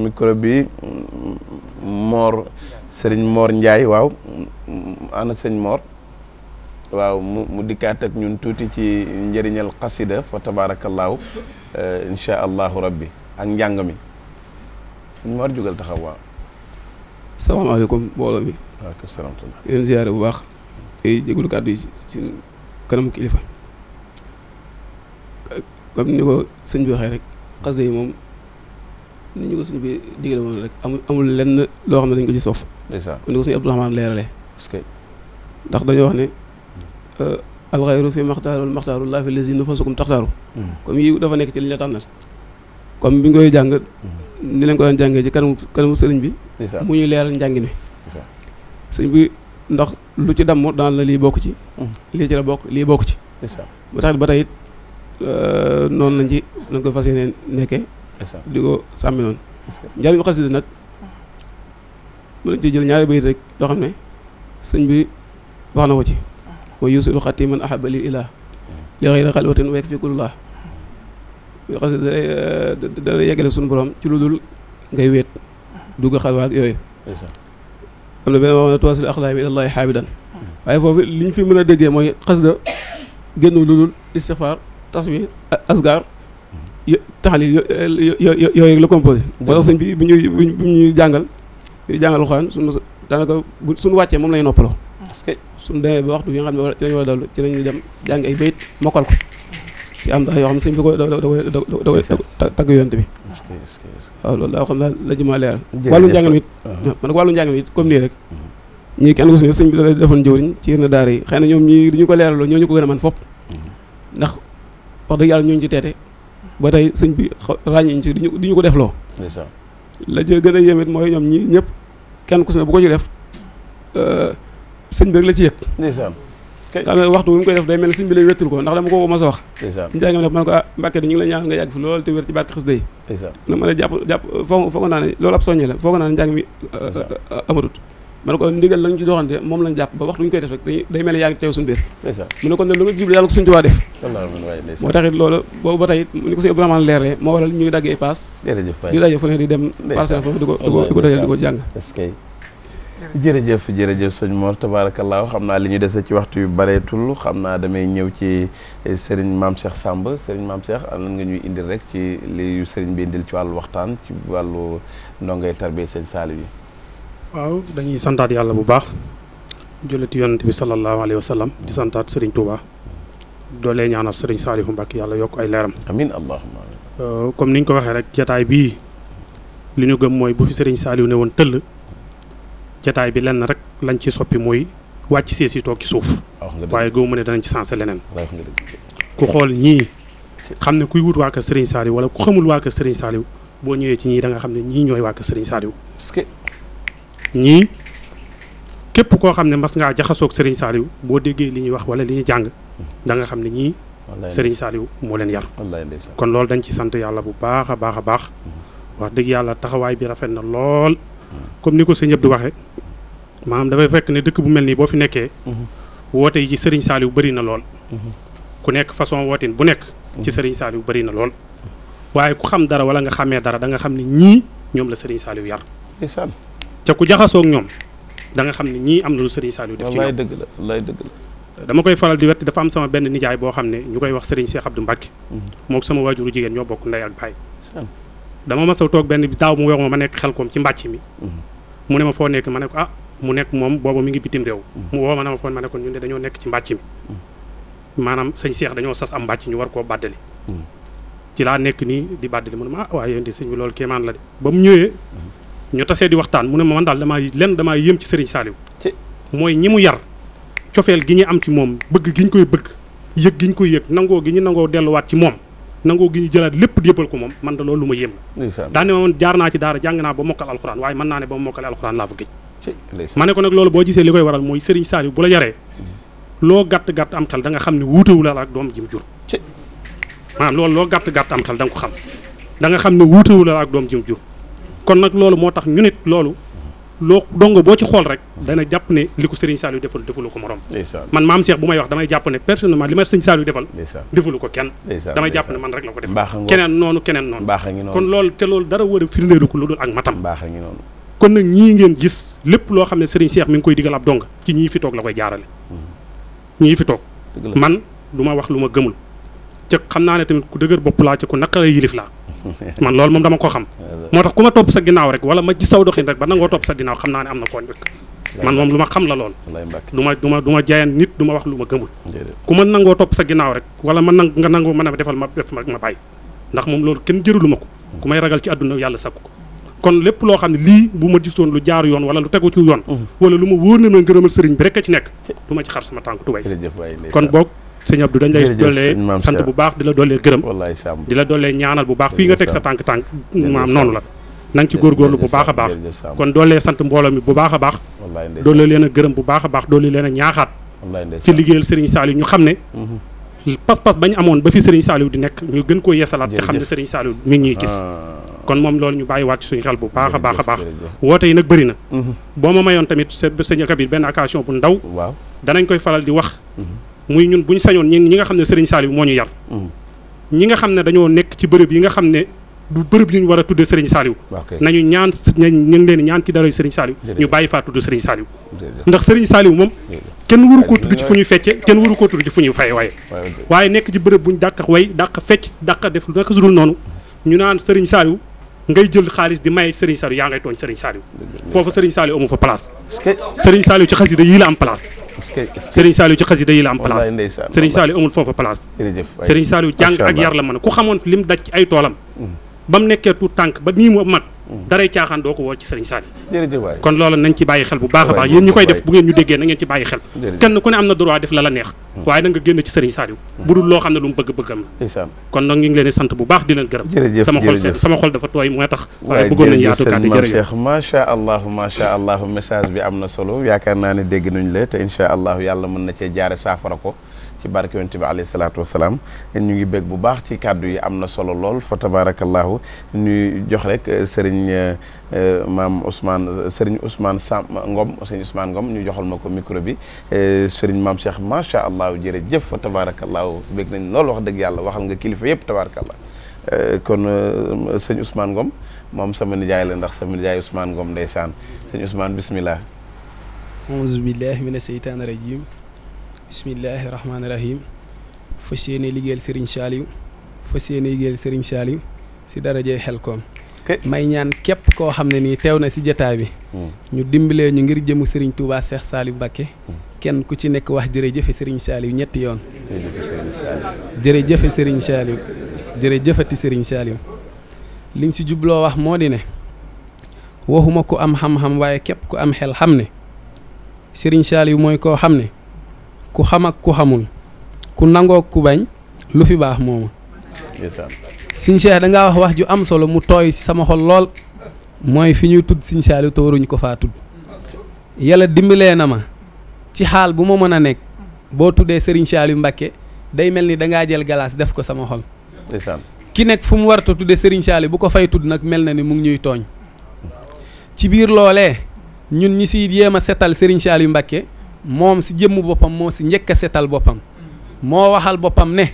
micro bi Mor Serigne Mor Ndiaye waaw ana sëñ Mor waaw mu dikkaat ak ñun tuuti ci njëriñal xasida fa tabaarakallaahu insha allahu rabbi ak njàng mi sëñ Mor jugal taxaw waaw. salaamaaleykum mbooloo mi. waaleykum salaam. di leen ziyaare bu baax. tey jégalu kàddu yi si kanamu kilifa. comme ni ko sëñ bi waxee rek xasida yi moom ni ñu ko sëñ bi digale woon rek amul lenn loo xam ne dañ ko ci soof. comme ni ko sëñ Abdourahmane leeralee. ndax dañoo wax ne alxayru fi maxtaaru maxtaaru laa fi lazi nafasukum taxtaaru. comme yi dafa nekk ci li ñu la tànnal. comme bi nga koy jàng ni leen ko daan jàngee ci kanamu sëriñ bi. mu ñuy leeral njàngi mi. sëñ bi ndax lu ci damm daan la lii bokk ci. lii ci la bokk lii bokk ci. ba tax ba tey it noonu lañ ci nañ ko fas yéene nekkee. di ko sàmmi noonu. njariñu xasida nag mu lañ ci jël ñaari bayit rek loo xam ne sëñ bi wax na ko ci. mooy yusilu xatti man ahaba lil ilah li xayri xalwatin wa yakfi kulullah. muy xasida dana yeggale suñu borom ci lu dul ngay wéet dugg xalwaat yooyu. am na benn wax ne tuwasil axlaami ilallahi xaabidan. waaye foofu li ñu fi mën a déggee mooy xasida génn lu dul istixfaar tasbih asgar taxalil yooyu la composé. wala sëñ bi bu ñuy jàngal alxuraan daanaka suñu wàccee moom lay noppaloo. suñu demee ba waxtu bi nga xam ne ci lañu war a dallu ci lañuy dem jàng ay bayit mokkal ko ci am daa yoo xam ne sëñ bi da koy tagg yonent bi. waaw loolu daa xam daal la jëmaa leeral. wàllu njàng mi it man nag wàllu njàng mi it comme nii rek ñii kenn ku si ne sëñ bi da lay defoon jëwriñ ci yenn daara yi xëy na ñoom ñii di ñu ko leeraloo ñoo ñu ko gën a man fopp ndax wax dëgg yàlla ñooñu ci teete ba tey sëñ bi ràññiñ ci di ñu ko defloo. la ca gën a yéemet mooy ñoom ñii ñëpp kenn ku si ne bu ko ci def sëñ bi rek la ci yëg. xam ne waxtu bu mu koy def day mel ne sëñ bi lay wettul ko ndax dama ko mas a wax. njàng mi def ma ne ko Mbàkke di ñu ngi la ñaan nga yàgg fi lool te wér ci barke xasida yi. na ma ne jàpp foog naa ne loolu ab soññe la foog naa ne njàng mi amatut. ma ne ko ndigal lañu ci doxante moom lañ jàpp ba waxtu ñu koy def rek day mel ne yaa ngi teew suñu biir. mu ne kon ne lu nga jublu yàlla ko suñu Tuubaa def. moo taxit loolu boobu ba tey ni ko suñu Ibrahima leeree moo waral ñu ngi daggee paas di daje fu ne di dem parcelle foofu di ko dajal di ko jàng. jërëjëf sëñ Mor tabaarakallaahu xam naa li ñu dese ci waxtu yu bareetul xam naa damay ñëw ci Serigne Mame Cheikh Samb Serigne Mame Cheikh lan nga ñuy indil rek ci li yu Serigne bi indil ci wàllu waxtaan ci wàllu ndongay tarbiya sëñ Saliou yi. waaw dañuy santaat yàlla bu baax julliti yonent bi sallallahu alayhi wa sallam di santaat Serigne Touba doolee ñaanal Serigne Saliou Mbacké yàlla yokk ay leeram. amiin allahumma. comme niñ ko waxee rek jataay bii li ñu gëm mooy bu fi Serigne Saliou ne woon tëll. jataay bi lenn rek lañ ci soppi mooy wàcc sees yi toog ci suuf waaye gëw mu ne danañ ci sensé leneen ku xool ñii xam ne kuy wut waa kër Serigne Saliou wala ku xamul waa kër Serigne Saliou boo ñëwee ci ñii da nga xam ne ñii ñooy waa kër Serigne Saliou ñii képp koo xam ne mas ngaa jaxasoog Serigne Saliou boo déggee li ñuy wax wala li ñuy jàng da nga xam ne ñii Serigne Saliou moo leen yar kon loolu dañ ci sant yàlla bu baax a baax a baax wax dëgg yàlla taxawaay bi rafet na lool comme ni ko sëñ Abdou waxee maanaam dafay fekk ne dëkk bu mel nii boo fi nekkee woote yi ci Serigne Saliou bëri na lool ku nekk façon wootin bu nekk ci Serigne Saliou bëri na lool waaye ku xam dara wala nga xamee dara da nga xam ne ñii ñoom la Serigne Saliou yar ca ku jaxasoog ñoom da nga xam ne ñii am na lu Serigne Saliou def ci ñoom dëgg la dama koy faral di wetti dafa am sama benn nijaay boo xam ne ñu koy wax Serigne Cheikh Abdou Mbacké mook sama waajuru jigéen ñoo bokk ndey ak baay dama mas a toog benn bi daaw mu wax ma nekk xel koom ci mbàcc mi mu ne ma foo nekk ma ne ko mu nekk moom booba mi ngi bitim réew mu woo ma ne ma foon ma ne ko ñun de dañoo nekk ci mbàcc mi maanaam sëñ Cheikh dañoo sas am mbàcc ñu war koo bàddali ci laa nekk nii di bàddali mu ne ma waaye yéen di sëñ bi loolu kéemaan la de ba mu ñëwee ñu tasee di waxtaan mu ne ma man daal damaa yëm ci Serigne Saliou mooy ñi mu yar cofeel gi ñu am ci moom bëgg gi ñu koy bëgg yëg gi ñu koy yëg nangoo gi ñu nangoo delluwaat ci moom nangoo gi ñu jëlaat lépp jébbal ko moom man da loolu lu ma yéem la daane ma man jaar naa ci daara jàng naa ba mokkal alxuraan waaye mën naa ne ba mokkal alxuraan laa fa gëj ma ne ko nag loolu boo gisee li koy waral mooy Serigne Saliou bu la yaree loo gàtt-gàtt am xel da nga xam ne wuutewu la ak doom ji mu jur maanaam loolu loo gàtt-gàtt am xel da nga ko xam da nga xam ne wuutewu la ak doom ji mu jur kon nag loolu moo tax ñu nit loolu loo dongo boo ci xool rek dana jàpp ne li ko Serigne Saliou defalu ko morom man maam Cheikh bu may wax damay jàpp ne personnellement li ma Serigne Saliou defalu ko kenn damay jàpp ne man rek la ko def keneen noonu kon loolu te loolu dara war a firndeelu ko lu dul ak matam kon nag ñii ngeen gis lépp loo xam ne Serigne Cheikh mi ngi koy digal ab donga ci ñii fi toog la koy jaarale ñii fi toog man du ma wax lu ma gëmul ca xam naa ne tamit ku dëgër bopp laa ca ku naqara yilif laa man loolu moom dama ko xam moo tax ku ma topp sa ginnaaw rek wala ma gis saw doxin rek ba nangoo topp sa ginnaaw xam naa ne am na kooñ rek man moom lu ma xam la lool du ma jaayaan nit du ma wax lu ma gëmul ku ma nangoo topp sa ginnaaw rek wala nga nangoo mën a defal ma bàyyi ndax moom loolu kenn jërulu ma ko ku may ragal ci àdduna yàlla sakku ko kon lépp loo xam ne lii bu ma gisoon lu jaar yoon wala lu tegu ci yoon wala lu ma wóor ne ma ngërëmal sëriñ bi rek a ci nekk du ma ci xar sama tànk tubay kon boog sëñ Abdou dañ lay dollee sant bu baax di la dollee gërëm di la dollee ñaanal bu baax fii nga teg sa tànk maam noonu la na nga ci góorgóorlu bu baax a baax kon doolee sant mbooloo mi bu baax a baax doolee leen a gërëm bu baax a baax doolee leen a ñaaxaat ci liggéeyal Serigne Saliou ñu xam ne pas-pas bañ amoon ba fi Serigne Saliou di nekk ñu gën koo yeesalaat te xam ne Serigne Saliou mi ngi ñuy gis kon moom loolu ñu bàyyi waat ci suñu xel bu baax a baax a baax woote yi nag bëri na boo ma mayoon tamit sëñ Kabir benn occasion bu ndaw danañ koy faral di wax muy ñun bu ñu sañoon ñi nga xam ne Serigne Saliou moo ñu yar ñi nga xam ne dañoo nekk ci bërëb yi nga xam ne du bërëb yu ñu war a tudde Serigne Saliou nañu ñaan ñu ngi leen ñaan ci daroy Serigne Saliou ñu bàyyi faa tudd Serigne Saliou ndax Serigne Saliou moom kenn waru koo tudd ci fu ñuy fecce kenn waru koo tudd ci fu ñuy fay waaye nekk ci bërëb buñ dàq way dàq fecc dàq def naka sudul noonu ñu naan Serigne Saliou ngay jël xaalis di may Serigne Saliou yaa ngay tooñ Serigne Saliou foofu Serigne Saliou amu fa place Serigne Saliou ci xasida yii la am place Serigne Saliou ci xasida yi la am place Serigne Saliou amul foofa place Serigne Saliou jàng ak yar la mën a ku xamoon lim daj ci ay toolam ba mu nekkee tuut tànk ba nii mu mag daray caaxaan doo ko woo ci Serigne Saliou kon loolu nañ ci bàyyi xel bu baax a baax yéen ñi koy def bu ngeen ñu déggee na ngeen ci bàyyi xel kenn ku ne am na droit def la la neex waaye da nga génn ci Serigne Saliou bu dul loo xam ne lu mu bëgg-bëggam la kon nag ñu ngi leen di sant bu baax di leen gërëm sama xol dafa tooy moo tax waaye bëggoon nañu yaatu kàddu jërëjëf macha allah message bi am na solo yaakaar naa ne dégg nañ la te incha allah yàlla mën na cee jaare saafara ko ci barke yonent bi alayhi salaatu wasalaam ñu ngi bég bu baax ci kàddu yi am na solo lool fa tabarakallahu ñuy jox rek sëriñ maam Ousmane sëriñ Ousmane Sam Ngom sëriñ Ousmane Ngom ñu joxal ma ko micro bi sëriñ maam Cheikh macha allah jërëjëf fa tabarakallahu bég nañ lool wax dëgg yàlla waxal nga kilifa yëpp tabarakallah kon sëñ Ousmane Ngom moom sama nijaay la ndax sama nijaay Ousmane Ngom ndeysaan sëñ Ousmane bismillah auzu billahi mina seytaani rajim bismillahi rahmaani rahim fas yéene liggéeyal Serigne Saliou fas yéene liggéeyal Serigne Saliou si darajee Xelkom may ñaan képp koo xam ne nii teew na si jotaay bi ñu dimbalee ñu ngir jëmu Serigne Touba Cheikh Saliou Mbacké kenn ku ci nekk wax jërëjëfe Serigne Saliou ñetti yoon jërëjëfe Serigne Saliou jërëjëfati Serigne Saliou liñ si jubloo wax moo di ne waxuma ku am xam-xam waaye képp ku am xel xam ne Serigne Saliou mooy koo xam ne ku xam ak ku xamul ku nangoo ku bañ lu fi baax mooma Serigne Cheikh dangaa wax ju am solo mu tooy ci sama xol lool mooy fi ñuy tudd Serigne Saliou te waruñu ko faa tudd yàlla dimbalee na ma ci xaal bu ma mën a nekk boo tuddee Serigne Saliou Mbacké day mel ni dangaa jël galaas def ko sama xol ki nekk fu mu warta tuddee Serigne Saliou bu ko fay tudd nag mel na ni mu ngi ñuy tooñ ci biir loolee ñun ñi si yéem a setal Serigne Saliou Mbacké moom si jëmm boppam moo si njëkk a setal boppam moo waxal boppam ne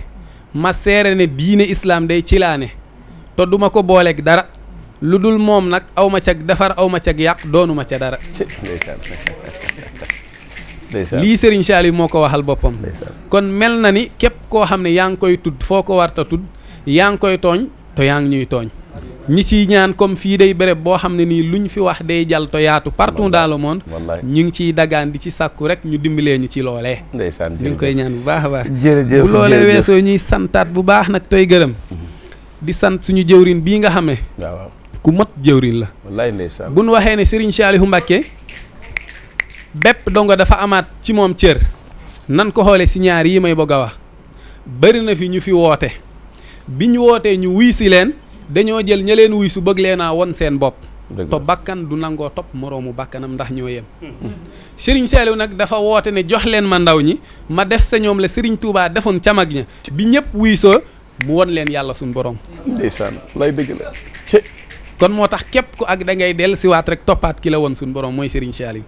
ma seere ne diine islam day ci laa ne te duma ko booleeg dara lu dul moom nag aw ma cag defar aw ma cag yàq doonuma ca dara lii Serigne Saliou moo ko waxal boppam kon mel na ni képp koo xam ne yaa ngi koy tudd foo ko warta tudd yaa ngi koy tooñ te yaa ngi ñuy tooñ ñi ciy ñaan comme fii day béréb boo xam ne nii luñ fi wax day jàll to yaatu partout dans le monde ñu ngi ciy dagaan di ci sàkku rek ñu dimbalee ñu ci loolee ñu ngi koy ñaan bu baax a baax bu loolee weesoo ñuy santaat bu baax nag toy gërëm di sant suñu jëwrin bii nga xam ne ku mat jëwrin la bu nu waxee ne Serigne Saliou Mbacké bépp dongo dafa amaat ci moom cër nan ko xoolee si ñaar yi may bëgg a wax bëri na fi ñu fi woote bi ñu wootee ñu wuy si leen dañoo jël ña leen wuy su bëgg leen a won seen bopp to bakkan du nangoo topp moroomu bakkanam ndax ñoo yem Serigne Saliou nag dafa woote ne jox leen ma ndaw ñi ma def sa ñoom la Serigne Touba defoon ca mag ña bi ñëpp wuy soo mu won leen yàlla suñ borom ndeysaan lay dëgg la kon moo tax képp ku ak da ngay dellu siwaat rek toppaat ki la woon suñu borom mooy Serigne Saliou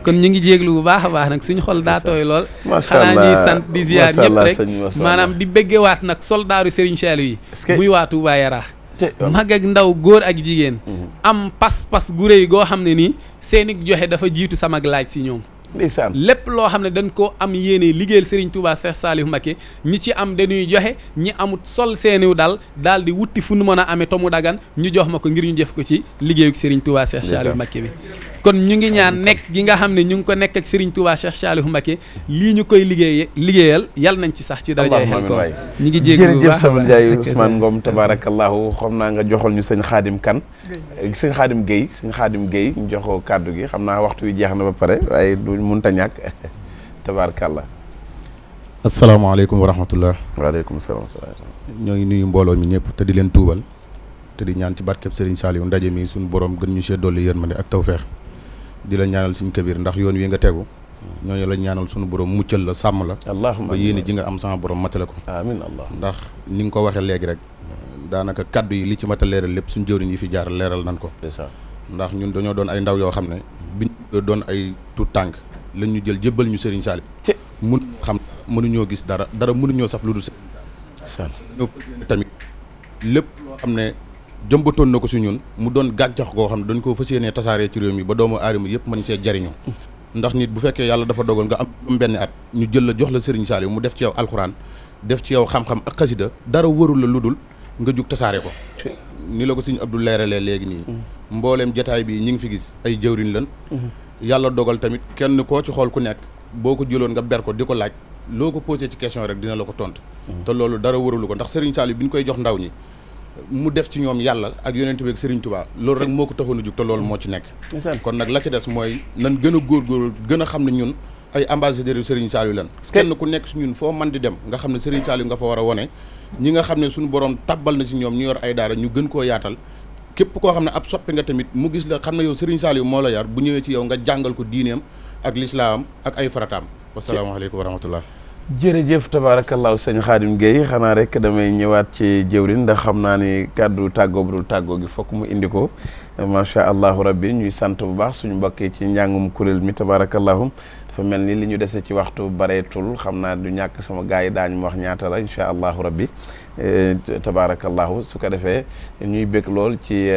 kon ñu ngi jéeglu bu baax a baax nag suñu xol daa tooy lool xanaa ñuy sant di ziar ñëpp rek maanaam di béggewaat nag soldaaru Serigne Saliou yi muy waa Touba Yara mag ak ndaw góor ak jigéen am pas-pas gu réy goo xam ne nii seeni joxe dafa jiitu sama laaj si ñoom lépp loo xam ne dañ ko am yéene liggéeyal Serigne Touba Cheikh Saliou Mbacké ñi ci am dañuy joxe ñi amut sol seeniw daal di wutti fu nu mën a amee tomu dagan ñu jox ma ko ngir ñu def ko ci liggéeyu Serigne Touba Cheikh Saliou Mbacké bi kon ñu ngi ñaan nekk gi nga xam ne ñu ngi ko nekk ak Serigne Touba Cheikh Saliou Mbacké lii ñu koy liggéeyal yal nañ ci sax ci darajaay xel ko ñu ngi jéeglu bu baax sama Ndiaye Ousmane Ngom tabarakallahu xam naa nga joxal ñu sëñ Khadim Kane sëñ Khadim Guèye ñu joxoo kàddu gi xam naa waxtu wi jeex na ba pare waaye du mënta ñàkk tabarakallah asalaamaaleykum wa rahmatullah waaleykum salaam ñoo ngi nuyu mbooloo mi ñëpp te di leen tuubal te di ñaan ci barkeb Serigne Saliou ndaje mi suñu borom gën ñu see dolli yërmande ak tawfeex di la ñaanal suñu kabir ndax yoon wi nga tegu ñooñu la ñaanal suñu borom muccal la sàmm la ba yéene ji nga am sama borom matale ko amiin allah ndax ni nga ko waxee léegi rek daanaka kaddu yi li ci mat a leeral lépp suñu jëwriñ yi fi jaar leeral nan ko ndax ñun dañoo doon ay ndaw yoo xam ne biñ doon ay tout tànk lañ ñu jël jébbal ñu Serigne Saliou mun xam mënuñoo gis dara mënuñoo saf lu dul ñoo tamit lépp loo xam ne jëmbatoon na ko si ñun mu doon gàncax goo xam ne dañ ko fas yéenee tasaaree ci réew mi ba doomu aadama yëpp mën cee jariñu ndax nit bu fekkee yàlla dafa dogal nga am benn at ñu jël la jox la Serigne Saliou mu def ci yow alxuraan def ci yow xam-xam ak xasida dara warul la lu dul nga jug tasaare ko ni la ko Serigne Abdou leeralee léegi nii mbooleem jataay bi ñi ngi fi gis ay jëwriñ lan yàlla dogal tamit kenn koo ci xool ku nekk boo ko jëloon nga ber ko di ko laaj loo ko posé ci question rek dina la ko tontu te loolu dara warulu ko ndax Serigne Saliou bi ñu koy jox ndaw ñi mu def ci ñoom yàlla ak yonent bi ak Serigne Touba loolu rek moo ko taxoon a jug te loolu moo ci nekk kon nag la ci des mooy nan gën a góorgóorlu gën a xam ne ñun ay ambassadeurs yu Serigne Saliou lan kenn ku nekk si ñun foo man di dem nga xam ne Serigne Saliou nga fa war a wone ñi nga xam ne suñu borom tabbal na si ñoom ñu yor ay daara ñu gën koo yaatal képp koo xam ne ab soppe nga tamit mu gis la xam ne yow Serigne Saliou moo la yar bu ñëwee ci yow nga jàngal ko diineem ak lislaam ak ay farataam wasalaamaaleykum wa rahmatullah jërëjëf tabaarakallaahu sëñ Khadim Gueye xanaa rek damay ñëwaat ci jëwrin ndax xam naa ni kàddu tàggoo bu dul tàggoo gi fokk mu indi ko macha allahu rabbi ñuy sant bu baax suñu mbokkee ci njàngum kuréel mi tabaarakallaahu dafa mel ni li ñu dese ci waxtu bareetul xam naa du ñàkk sama gars yi daañu ma wax ñaata la incha allahu rabbi tabarakallahu su ko defee ñuy bëgg lool ci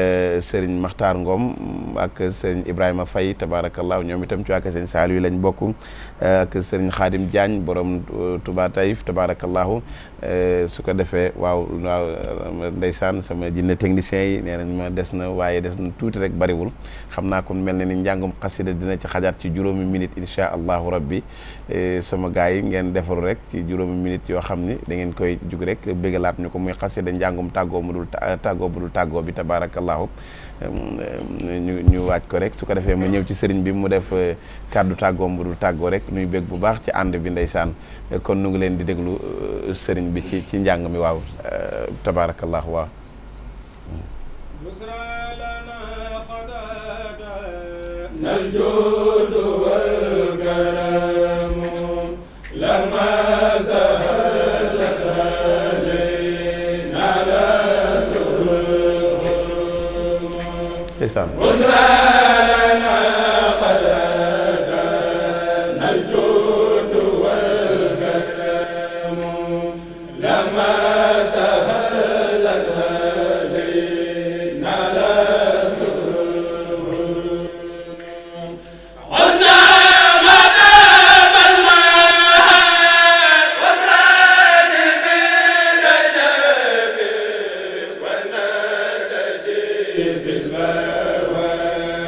Serigne Makhtar Ngom ak Serigne Ibrahima Faye tabarakallahu ñoom itam ci waa Serigne Saliou lañ bokk ak Serigne Khadim Diagne borom Touba Taïf tabarakallahu su ko defee waaw ndeysaan sama jinne technicien yi nee nañ ma des na waaye des na tuuti rek bariwul xam naa kon mel na ni njàngum xasida dina ci xajaat ci juróomi minute incha allahu rabbi sama gars yi ngeen defaru rek ci juróomi minute yoo xam ni da ngeen koy jug rek bëggalaat ñu ko muy xasida njàngum tàggoo bu dul tàggoo bi tabarakallahu ñu waaj ko rek su ko defee mu ñëw ci sëriñ bi mu def kàddu tàggoo bu dul tàggoo rek nuy bëgg bu baax ci ànd bi ndeysaan kon nu ngi leen di déglu sëriñ bi ci njàng mi waaw tabarakallahu waaw الجود والكرم لما سهل علينا رسول الحرم بشرى لنا خلقنا الجود والكرم لما سهل علينا رسول في البوادي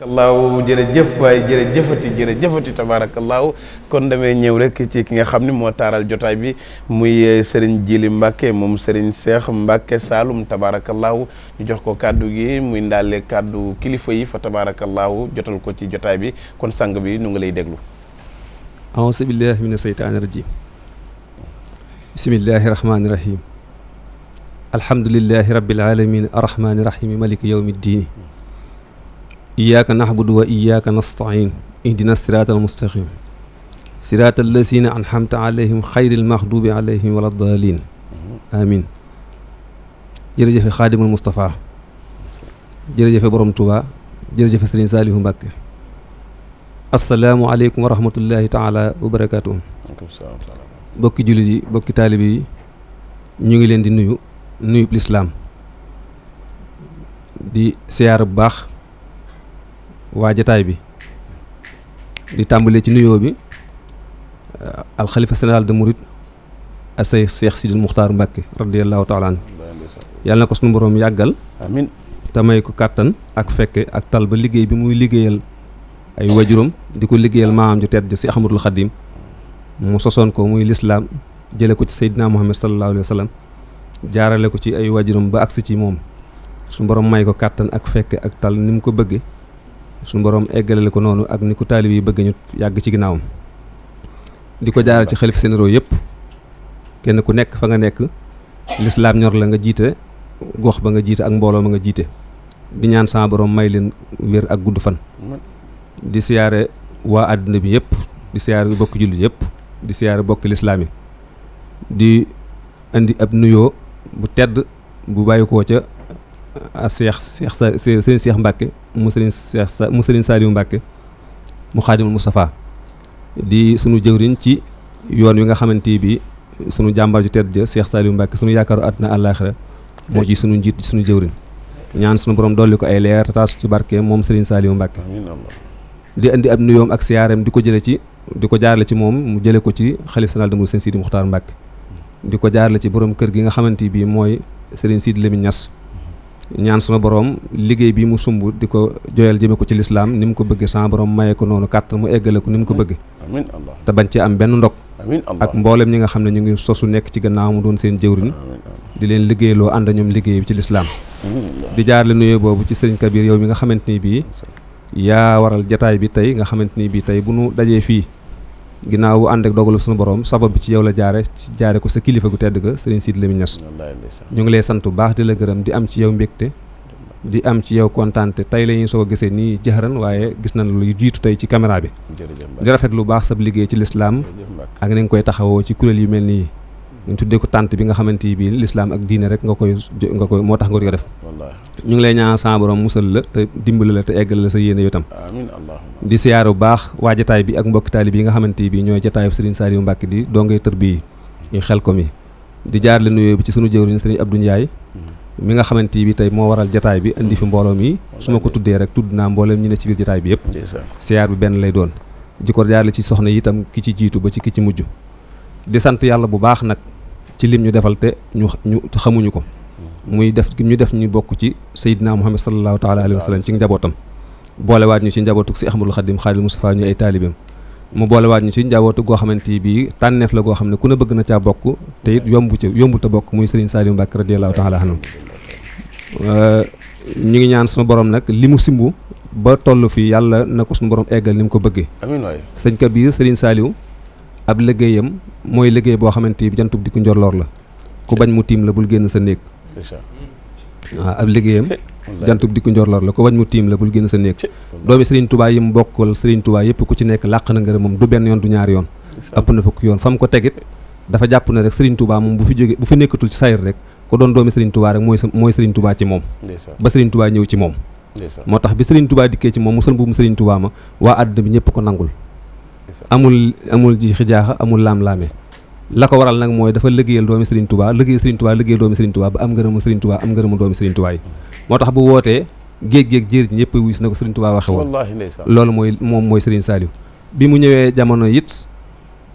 tabaarakallaahu jërëjëf waaye jërëjëfati tabaarakallaahu kon damay ñëw rek ci ki nga xam ne moo taaral jotaay bi muy Serigne Djily Mbacke moom Serigne Cheikh Mbacke Saloum tabaarakallaahu ñu jox ko kàddu gi muy ndaale kàddu kilifa yi fa tabaarakallaahu jotal ko ci jotaay bi kon sang bi nu ngi lay déglu. a'uuzu billaahi mina seytaani rajiim. bismillaahi rahmaani rahiim. alhamdulillaahi rabbil aalamiin arrahmaani rahiim maliki yawmi ddiin. iyyaka na'budu wa iyyaka nasta'iin ihdina siraatal mustaqiim siraatal laziina an'amta alayhim xayril maxduubi alayhim wala daaliin amiin. jërëjëfe xaadimul Moustapha jërëjëfe borom Touba jërëjëfe Serigne Saliou Mbacke. assalaamu aleykum wa rahmatullahi taala wa barakaatuh. bokki jullit yi bokki taalibe yi ñu ngi leen di nuyub lislaam di siyaar bu baax waa jataay bi di tàmbalee ci nuyoo bi alxalifa général de Mouride asay Cheikh Sidil Muxtaar Mbacke radiyallahu taala anhu yàlla na ko sunu boroom yàggal amiin te may ko kàttan ak fekke ak tal ba liggéey bi muy liggéeyal ay wajuram di ko liggéeyal maamam ju tedd si Ahmadul Xadim mu sosoon ko muy lislaam jële ko ci Seydina Muhammad sallallahu alayhi wa sallam jaarale ko ci ay wajuram ba agsi ci moom suñu borom may ko kàttan ak fekke ak tal ni mu ko bëgge suñu borom eggalale ko noonu ak ni ko taalib yi bëgg ñu yàgg ci ginnaawam di ko jaaral ci xalif généraux yëpp kenn ku nekk fa nga nekk lislaam ñor la nga jiite gox ba nga jiite ak mbooloo ma nga jiite di ñaan sama borom may leen wér ak gudd fan di siyaare waa àddina bi yëpp di siyaare bokki jullit yëpp di siyaare bokki lislaam yi di indi ab nuyoo bu tedd bu bàyyi koo ca sëriñ Seex Mbàkke mu sëriñ Saaliwu Mbàkke mu Xaadimul Mustafaa di sunu jëwriñ ci yoon wi nga xamante bi sunu jàmbar ju tedd ja Seex Saaliwu Mbàkke sunu yaakaaru àddina àllaaxira moo ci sunu njiit sunu jëwriñ ñaan sunu borom dolli ko ay leer taas ci barke moom sëriñ Saaliwu Mbàkke di indi ab nuyoom ak siyaareem di ko jaarale ci moom mu jële ko ci xalif général des mourides sëriñ Sidi Muxtaar Mbàkke di ko jaarale ci borom kër gi nga xamante bi mooy sëriñ Sidi Lamine Niass ñaan sunu borom liggéey bi mu sumb di ko joyal jëme ko ci lislaam ni mu ko bëggee sama borom maye ko noonu kàttan mu eggale ko ni mu ko bëggee te bañ ci am benn ndog ak mboolem ñi nga xam ne ñu ngi sosu nekk ci gannaaw mu doon seen jëwriñ di leen liggéeyloo ànd ñoom liggéey bi ci lislaam di jaarale nuyoo boobu ci sëriñ Kabir yow mi nga xamante ni bii yaa waral jataay bi tey nga xamante ni bii tey bu nu dajee fii ginnaaw bu ànd ak dogalu suñu borom sabab bi ci yow la jaare ko sa kilifa gu tedd ga sëriñ Sidi Lamine Niass ñu ngi lay sant bu baax di la gërëm di am ci yow mbégte di am ci yow kontaante tey la ñuy soo gisee nii jaxaran waaye gis nañ lu jiitu tey ci caméra bi di rafet lu baax sab liggéey ci lislaam ak ni nga koy taxawoo ci kuréel yu mel nii ñu tuddee ko tànt bi nga xamante ni bii lislaam ak diine rek nga koy moo tax nga di ko def ñu ngi lay ñaan sa borom musal la te dimbali la te eggal la sa yéene yow tam di siyaar bu baax waa jataay bi ak mbokki taali bi nga xamante ni bii ñooy jataayu sëriñ Saaliwu Mbàkke di dongay tër bi ñu xel ko mi di jaar la nuyoo bi ci sunu jëwriñ sëriñ Abdou Ndiaye mi nga xamante ni bii tey moo waral jataay bi indi fi mbooloo mi su ma ko tuddee rek tudd naa mbooleem ñi ne ci biir jataay bi yëpp siyaar bi benn lay doon di ko jaar la ci soxna yi itam ki ci jiitu ba ci ki ci mujj di sant yàlla bu baax nag ci lim ñu defal te ñu xamuñu ko muy def ñu def ñu bokk ci Seydina Muhammad sallallahu taala alayhi wa sallam ci njabootam boolewaat ñu ci njabootu si Ahmadul Xadim Xaadimul Mustafaa ñu ay taalibeem mu boolewaat ñu ci njabootu goo xamante bii tànneef la goo xam ne ku ne bëgg na caa bokk te it yombu te bokk muy Serigne Saaliwu Mbàkke radiyallahu taala anhu ñu ngi ñaan sunu borom nag li mu simbu ba toll fii yàlla na ko sunu borom eggal ni mu ko bëggee amiin waay sëñ Kabir Serigne Saaliwu ab liggéeyam mooy liggéey boo xamante bi jantub di ko njorloor la ku bañ mu tiim la bul génn sa néeg waaw ab liggéeyam jantub di ko njorloor la ku bañ mu tiim la bul génn sa néeg doomi Serigne Touba yi mu bokkal Serigne Touba yëpp ku ci nekk làq na ngërëm moom du benn yoon du ñaari yoon ëpp na fukki yoon fa mu ko tegit dafa jàpp ne rek Serigne Touba moom bu fi nekkatul ci sayr rek ko doon doomi Serigne Touba rek mooy Serigne Touba ci moom ba Serigne Touba ñëw ci moom moo tax bi Serigne Touba dikkee ci moom mu sën bu mu Serigne Touba ma waa àddina bi ñëpp ko nangul amul ji xijaaxa amul laam-laame la ko waral nag mooy dafa liggéeyal doomi Serigne Touba liggéeyal doomi Serigne Touba ba am ngërëmu Serigne Touba am ngërëmu doomi Serigne Touba yi moo tax bu wootee géej jéer ji ñëpp wis na ko Serigne Touba waxe woon loolu mooy Serigne Saaliwu bi mu ñëwee jamono it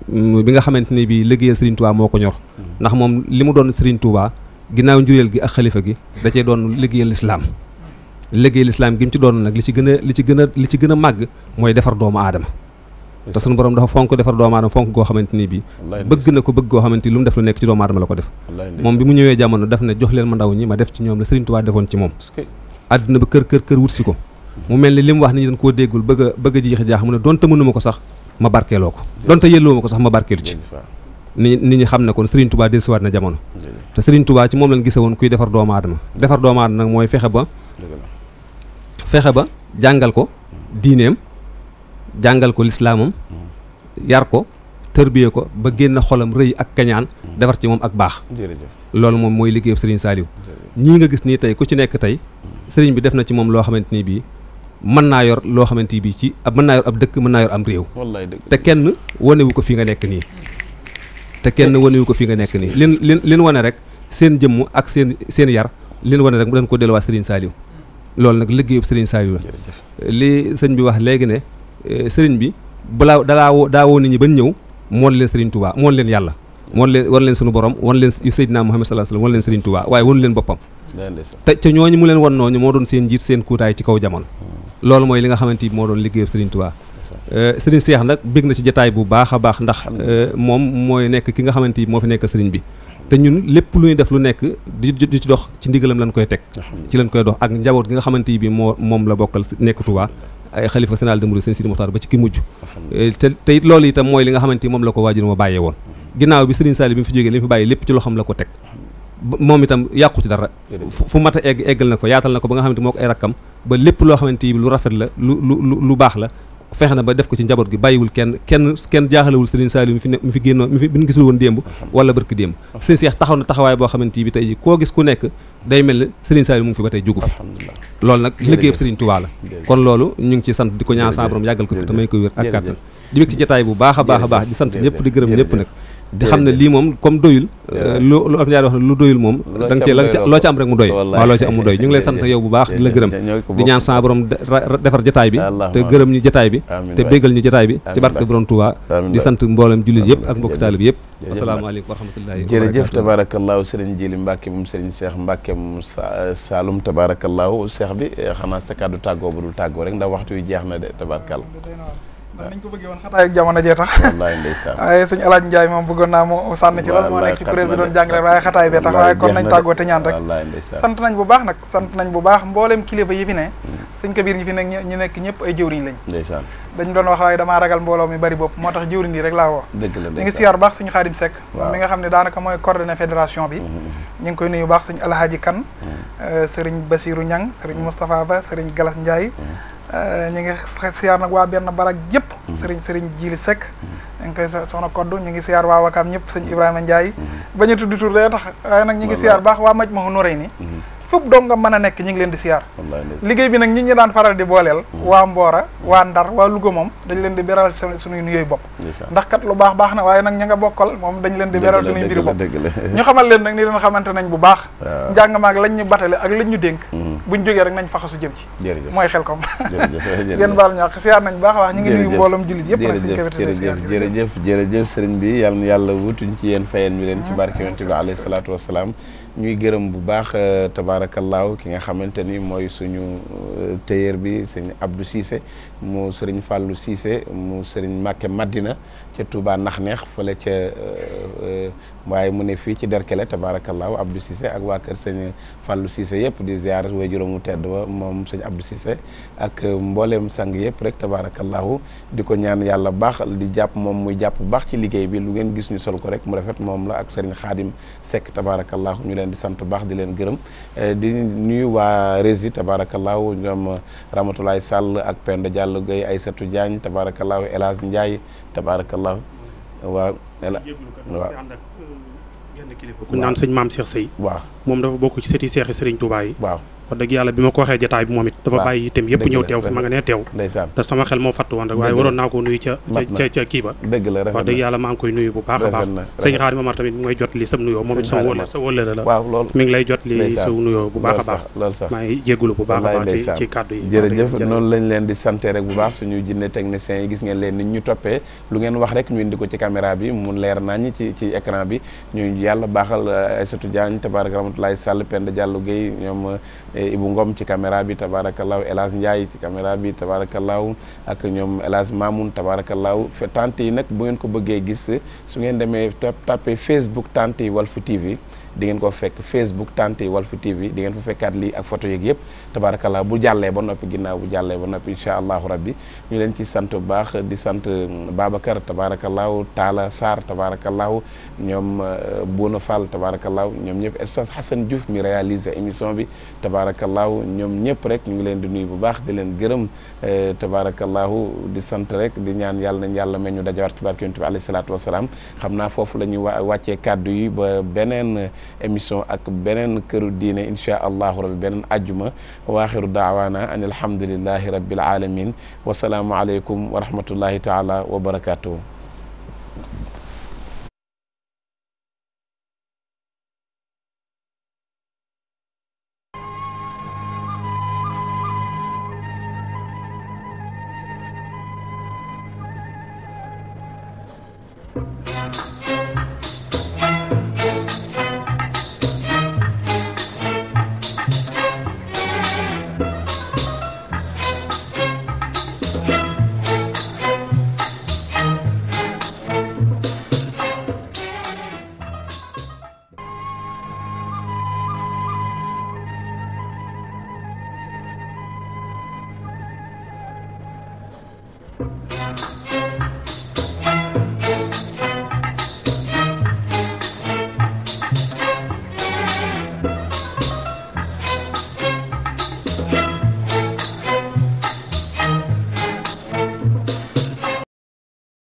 bi nga xamante ni bi liggéeyal Serigne Touba moo ko ñor ndax moom li mu doon Serigne Touba ginnaaw njureel gi ak xalifa gi da cee doon liggéeyal lislaam gi mu ci doon nag li ci gën a màgg mooy defar doomu aadama te sunu borom dafa fonk defar doomu aadama fonk goo xamante ni bii bëgg na ko bëgg goo xamante ni lu mu def lu nekk ci doomu aadama la ko def moom bi mu ñëwee jamono daf ne jox leen ma ndaw ñi ma def ci ñoom la Serigne Touba defoon ci moom àdduna ba kër wut si ko mu mel ni li mu wax ni dañ koo déggul bëgg a jiixi jaax mu ne donte mënuma ko sax ma barkeeloo ko donte yelloo ma ko sax ma barkeelu ci nit ñi xam ne kon Serigne Touba dellusiwaat na jamono te Serigne Touba ci moom lañ gise woon kuy defar doomu aadama nag mooy fexe ba jàngal ko diineem jàngal ko lislaamam yar ko tërbiyee ko ba génn xolam rëy ak kañaan defar ci moom ak baax loolu moom mooy liggéeyu Serigne Saaliwu ñii nga gis nii tey ku ci nekk tey Serigne bi def na ci moom loo xamante ni bii mën naa yor loo xamante ni bii mën naa yor ab dëkk mën naa yor am réew te kenn wanewu ko fi nga nekk nii leen wane rek seen jëmm ak seen yar leen wane rek mu dañ ko delluwaat Serigne Saaliwu loolu nag liggéeyu Serigne Saaliwu la li sëñ bi wax léegi ne sëriñ bi balaa daa woo nit ñi ban ñëw moon leen Serigne Touba moon leen yàlla wan leen sunu borom wan leen Seydina Muhammad sallallahu alayhi wasallam wan leen Serigne Touba waaye wanu leen boppam te ñooñu mu leen wan nooñu moo doon seen njiit seen kuutaay ci kaw jamono loolu mooy li nga xamante ni moo doon liggéeyu Serigne Touba Serigne Cheikh nag bég na ci jataay bu baax a baax ndax moom mooy nekk ki nga xamante ni moo fi nekk Serigne bi te ñun lépp lu ñuy def lu nekk di ci dox ci ndigalam lañ koy teg ci lañ koy dox ak njaboot gi nga xamante ni bi moom la bokkal nekk Touba ay xalifa général des mourides sëñ Sidi Muxtaar ba ci ki mujj te it loolu itam mooy li nga xamante ni moom la ko waajur ma bàyyee woon ginnaaw bi Serigne Saliou bi mu fi jógee li mu fi bàyyi lépp ci loxoom la ko teg moom itam yàqu ci dara fu mat a eggal na ko yaatal na ko ba nga xamante moo ko ay rakkam ba lépp loo xamante bi lu rafet la lu baax la fexe na ba def ko ci njaboot gi bàyyiwul kenn jaaxalewul Serigne Saliou mi fi génnoo mi fi bi ñu gisul woon démb wala barki démb Serigne Cheikh taxaw na taxawaay boo xamante bi tey ji koo gis ku nekk day mel ne Serigne Saliou mu ngi fi ba tey jógu fi loolu nag liggéey Serigne Touba la kon loolu ñu ngi ci sant di ko ñaan sa borom yàggal ko fi te may ko wér ak kàttan di bég ci jotaay bu baax a baax di sant ñëpp di gërëm ñëpp nag di xam ne lii moom comme doyul lu am ñaari wax ne lu doyul moom da nga ci loo ci am rek mu doy waaw loo ci am mu doy ñu ngi lay sant yow bu baax di la gërëm di ñaan sa borom defar jotaay bi te gërëm ñu jotaay bi te béggal ñu jotaay bi ci barke borom Touba di sant mboolem jullit yëpp ak mbokki taalib yëpp asalaamaaleykum wa rahmatullahi jërëjëf tabaarakallaahu sëriñ Jili Mbàkke moom sëriñ Cheikh Mbàkke moom Saalum tabaarakallaahu Cheikh bi xanaa sa kàddu tàggoo bu dul tàggoo rek ndax waxtu wi jeex na de tabaarakallaahu ndax niñ ko bëggee woon xataay ak jamono jee tax wallaay ndeysaan waaye sëñ Alaaji Njaay moom bëggoon naa mu sànni ci loolu moo nekk ci kuréel bi doon jàngale waaye xataay bee tax waaye kon nañ tàggoo te ñaan rek sant nañ bu baax nag sant nañ bu baax mbooleem kilifa yi fi ne sëñ Kabir ñi fi nekk ñu nekk ñëpp ay jëwriñ lañ ndeysaan dañ doon wax waaye damaa ragal mbooloo mi bari bopp moo tax jëwriñ yi rek laa woo ñu ngi siyaar baax sëñ Xaadim Seck moom mi nga xam ne daanaka mooy coordonné fédération bi ñu ngi koy nuyu baax sëñ Alhaaji Kan sëriñ Basiru Ñang sëriñ Moustapha Ba sëriñ Galas Njaay ñu ngi siyaar nag waa benn barak yëpp sëriñ Jili Seck ñu ngi koy soxna koddu ñu ngi siyaar waa Wakaam ñëpp sëñ Ibrahima Ndiaye bañ a tudd tur dee tax waaye nag ñu ngi siyaar baax waa maj ma norey ni fépp dong nga mën a nekk ñu ngi leen di siyaar liggéey bi nag ñi ñu daan faral di booleel waa Mboora waa Ndar waa Louga moom dañ leen di beral suñuy nuyooy bopp ndax kat lu baax na waaye nag ña nga bokkal moom dañ leen di beral suñuy mbiri bopp ñu xamal leen nag ni leen xamante nañ bu baax njàng maag lañ ñu batale ak lañ ñu dénk buñ jógee rek nañ faxasu jëm ci mooy xel kom ngeen baal ñaq siyaar nañ baax wax ñu ngi nuyu mbooloom jullit yëpp nag suñ kawite jërëjëf sëriñ bi yàlla wutuñ ci yéen fayeen mi leen ci barke yonent bi alayhi salaatu wasalaam ñuy gërëm bu baax tabaarakallaahu ki nga xamante ni mooy suñu téyeer bi sëñ Abdou Cissé mu sëriñ Fallou Cissé mu sëriñ Màkke Madina ca Touba nax neex fële ca waaye mu ne fii ci Derkele tabaarakallaahu Abdou Cissé ak waa kër sëñ Fallou Cissé yëpp di ziar way juróomu tedd ba moom sëñ Abdou Cissé ak mbooleem sang yëpp rek tabaarakallaahu di ko ñaan yàlla baax di jàpp moom muy jàpp bu baax ci liggéey bi lu ngeen gis ñu sol ko rek mu rafet moom la ak sëriñ Xaadim Seck tabaarakallaahu ñu leen di sant baax di leen gërëm di nuyu waa Rési tabaarakallaahu ñoom Ramatulaay Sall ak Penda Diallo Gueye Aïssatou Diagne tabaarakallaahu El Hadj Ndiaye tabaarakallaahu waaw ku naan sëñ Maam Cheikh Sey waaw moom dafa bokk ci sëti Seexi Sëriñ Tuubaa yi waaw wax dëgg yàlla bi ma ko waxee jotaay bi moom it dafa bàyyi itam yëpp ñëw teew fi ma nga nee teew te sama xel moo fattu woon rek waaye waroon naa ko nuyu ca kii ba wax dëgg yàlla maa ngi koy nuyu bu baax a baax sëñ Xaadim Amar tamit mi ngi may jot li sam nuyoo moom it sa wëllëre la mi ngi lay jot li sa nuyoo bu baax a baax maa ngi jéggulu bu baax a baax ci kàddu yi jërëjëf noonu lañ leen di santé rek bu baax suñu jinne techniciens yi gis ngeen leen nit ñu toppee lu ngeen wax rek ñu indi ko ci caméra bi mu leer nañ ci écran bi ñu yàlla baaxal Aïssatou Diagne tabaraka rahmatullahi Sall Penda Diallo Gueye ñoom Ibou Ngom ci caméra bi tabarakallahu El Hadj Ndiaye ci caméra bi tabarakallahu ak ñoom El Hadj Mamoun tabarakallahu fe tante yi nag bu ngeen ko bëggee gis su ngeen demee tapé Facebook tante yi Walf TV di ngeen ko fekk Facebook tante yi Walf TV di ngeen fa fekkaat lii ak photo yeeg yëpp tabarakallah bu jàllee ba noppi ginnaaw bu jàllee ba noppi incha allahu rabbi ñu leen ci sant bu baax di sant Babacar tabarakallahu Talla Sarr tabarakallahu ñoom Bouna Fall tabarakallahu ñoom ñëpp Oustaz Hassan Diouf mi réalisé émission bi tabarakallahu ñoom ñëpp rek ñu ngi leen di nuyu bu baax di leen gërëm tabarakallahu di sant rek di ñaan yàlla nañ yàlla mel ñu dajawaat ci barke yonent bi alayhi salaatu wasalaam xam naa foofu la ñuy wàccee kàddu yi ba beneen émission ak beneen këru diine insha allahu rabbi beneen ajjuma wa axiru daawaana an alhamdulillahi rabbil alamin wasalaamu aleykum wa rahmatullahi taala wa barakatuhu